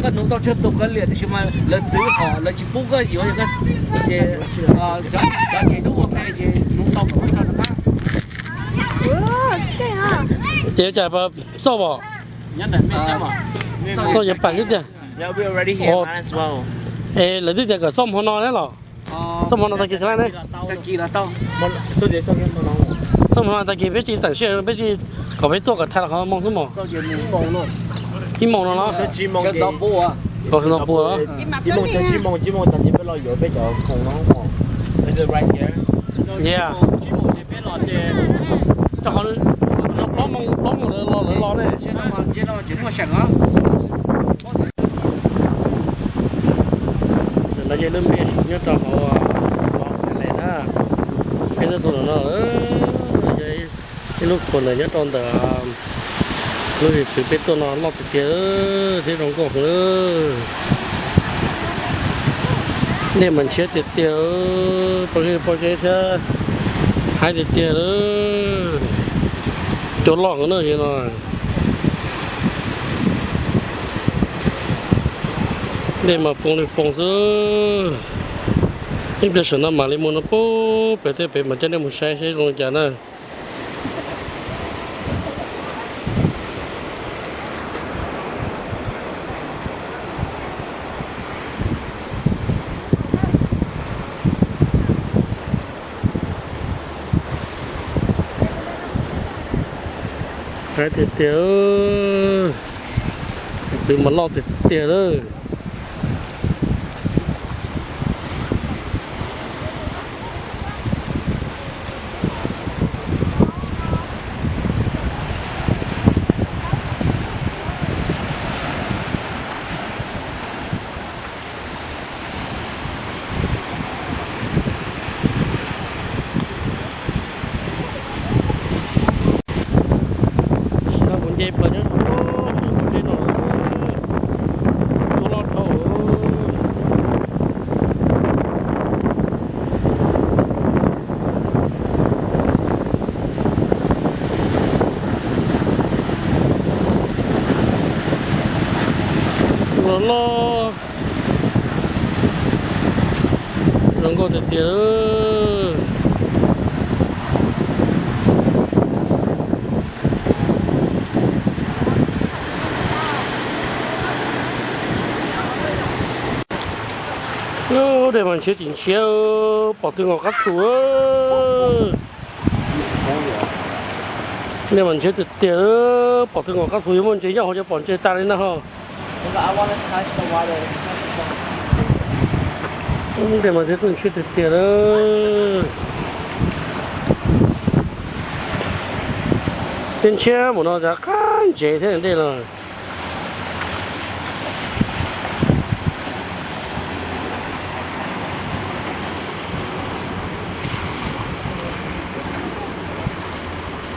Koj nuv tau tsawg tus koj liam, tiam sis mas lawv txwv hom lawv tsis pub koj yuav, ces cov ces dub ua npe ces nuv tau kom muab tso rov qab. Ces cas xauj os, xauj yuav pam xwb tiag. Es lawv twb tias kom xauj hmo no thiab los? Xauj hmo no tag kis xwb ne? Xauj hmo no tag kis peb tsis teem sij, peb tsis, kom peb tuaj kom tag los qhov moo xwb mos. Ib moos no los? Kaum no pua. Rau qhov no plaub moos, plaub moos lawv los, lawv los ne. Ntawm no yog lub npe nyob rau hauv Los Angeles na. Peb tuaj txog ntawm no, yog ib lub khuam ntawm nyob rau ntawm lub zim txwv peb tuaj no loj tiag tiag thiab zoo nkauj heev. Dej mas ntshiab tiag tiag, pom zeb thiab haib tiag tiag. Cua loj heev na no. Dej mas foo li foo xwb. Ib pliag saum no mam li mus no pub pem tej pem mas coj nej mus saib saib zoo li cas na. Haib tiag tiag, txwv mas loj tiag tiag lawm. Tam sim no kuv nce plaws nyob saum, saum tsev no, tua loj dhau. Los loj, zoo nkauj tiag tiag. Dej mas ntshiab tsis ntshiab, pom twg nkaus qab thu. Dej mas ntshiab tiag tiag, pom twg nkaus qab thu, yuav muaj ntses nyob hauv cov pom ntses tas li na ho. Dej mas thiab txawj ntshiab tiag tiag. Dej ntshiab mus no cas qab ntsev thiab dej no.